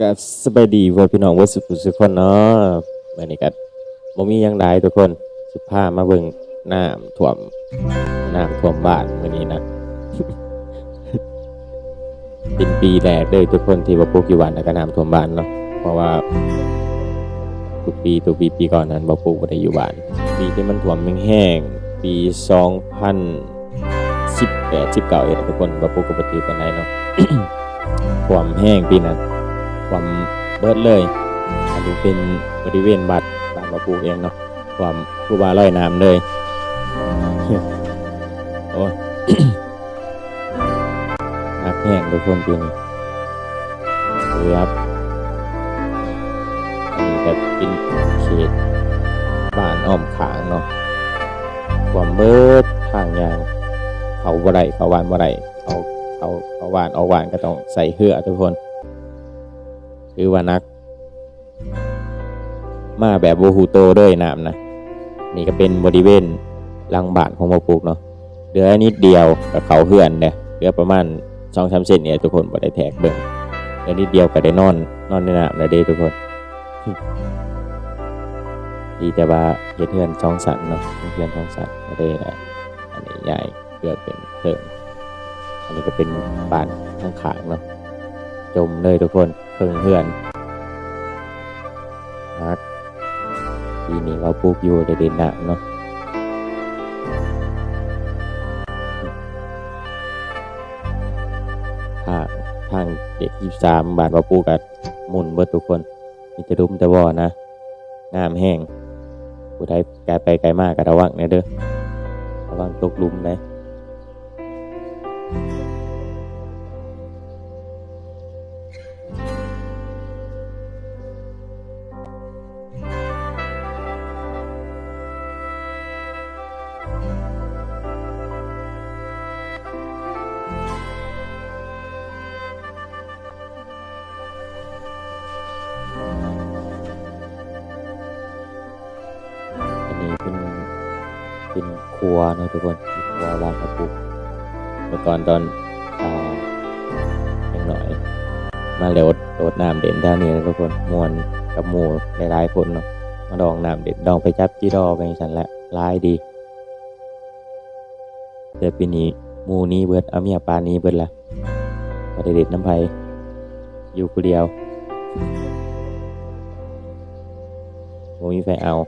ກະສະບາຍດີພໍ່ພີ່ນ້ອງເບິດສູ່ຜູ້ສູ່ຄົນເນາະ. ມື້ນີ້ກະບໍ່ມີຫຍັງຫຼາຍທຸກຄົນ, ຊິພາມາເບິ່ງນ້ຳຖ້ວມ, ນ້ຳຖ້ວມບ້ານມື້ນີ້ນະ. ເປັນປີແລກເລີຍທຸກຄົນ ທີ່ວ່າປຸກຢູ່ບ້ານ ແລ້ວກະນ້ຳຖ້ວມບ້ານເນາະ, ເພາະວ່າທຸກປີ ທຸກປີ ປີກ່ອນນັ້ນ ບໍ່ປຸກບໍ່ໄດ້ຢູ່ບ້ານ. ປີທີ່ມັນຖ້ວມແຮງໆ ປີສອງພັນສິບແປດ ສິບເກົ້າ ເອງທຸກຄົນ, ບໍ່ປຸກກະບໍ່ຖືກປານໃດເນາະ. ຖ້ວມແຮງປີນັ້ນ, ຖ້ວມເບິດເລີຍ. ອັນນີ້ເປັນບໍລິເວນວັດ ບ້ານບໍ່ປຸກເອງເນາະ, ຖ້ວມຄູບາລອຍນ້ຳເລີຍ. ໂອ້ຍ ໜັກແຮງທຸກຄົນປີນີ້ ເກືອບ. ອັນນີ້ກະເປັນເຂດບ້ານອ້ອມຂ້າງເນາະ, ຖ້ວມເບິດທາງຍ່າງ, ເຂົ້າບໍ່ໄດ້ ເຂົ້າບ້ານບໍ່ໄດ້, ເຂົ້າ ເຂົ້າ ເຂົ້າບ້ານອອກບ້ານກະຕ້ອງໃຊ້ເຮືອທຸກຄົນ, ຖືວ່າໜັກ. ມາແບບບໍ່ຮູ້ໂຕເລີຍນ້ຳນະ. ນີ້ກະເປັນບໍລິເວນຫຼັງບ້ານຂອງບໍ່ປຸກເນາະ, ເຫຼືອນິດດຽວກະເຂົ້າເຮືອນແລ້ວ, ເຫຼືອປະມານສອງສາມເຊັນນີ້ແຫຼະທຸກຄົນ, ບໍ່ໄດ້ແທກເບິ່ງ. ເຫຼືອນິດດຽວກະໄດ້ນອນ ນອນໃນນ້ຳແລ້ວເດ້ທຸກຄົນ. ດີແຕ່ວ່າເຮັດເຮືອນສອງຊັ້ນເນາະ, ເຮັດເຮືອນສອງຊັ້ນກະເລີຍ ອັນນີ້ຍ້າຍເຮືອນເປັນເທິງ. ອັນນີ້ກະເປັນບ້ານຂ້າງໆເນາະ, ຈົມເລີຍທຸກຄົນ. ເຄິ່ງເຮືອນ. ຫາກປີນີ້ເວົ້າປູກຢູ່ໄດ້ເດັ່ນໜ້າເນາະ. ທາງ ທາງເລກສິບສາມ ບ້ານເວົ້າປູກກະໝຸ່ນເບິດທຸກຄົນ, ມີແຕ່ຫຼຸມແຕ່ບໍ່ນະ, ງາມແຮງ. ຜູ້ໃດໄກໄປໄກມາກະລະວັງແດ່ເດີ, ລະວັງຕົກຫຼຸມເດີ. ອັນນີ້ເປັນ ເປັນຂົວເນາະທຸກຄົນ, ເປັນຂົວບ້ານເຮົາປຸກ. ເມື່ອກ່ອນຕອນ ອ່າ ຍັງນ້ອຍ ມາແລ້ວໂດດ ໂດດນ້ຳເຫຼັ້ນແຖວນີ້ແຫຼະທຸກຄົນ, ມ່ວນກັບໝູ່ຫຼາຍໆຄົນເນາະ, ມາລອງນ້ຳເຫຼັ້ນ ລອງໄປຈັບຈີ່ດໍໄປຈັ່ງຊັ້ນແຫຼະ, ຫຼາຍດີ. ແຕ່ປີນີ້ໝູ່ໜີເບິດ, ເອົາເມຍປ້າໜີເບິດລະ. ບໍ່ໄດ້ເຫຼັ້ນນຳໃຜ, ຢູ່ຜູ້ດຽວ, ບໍ່ມີໃຜເອົາ.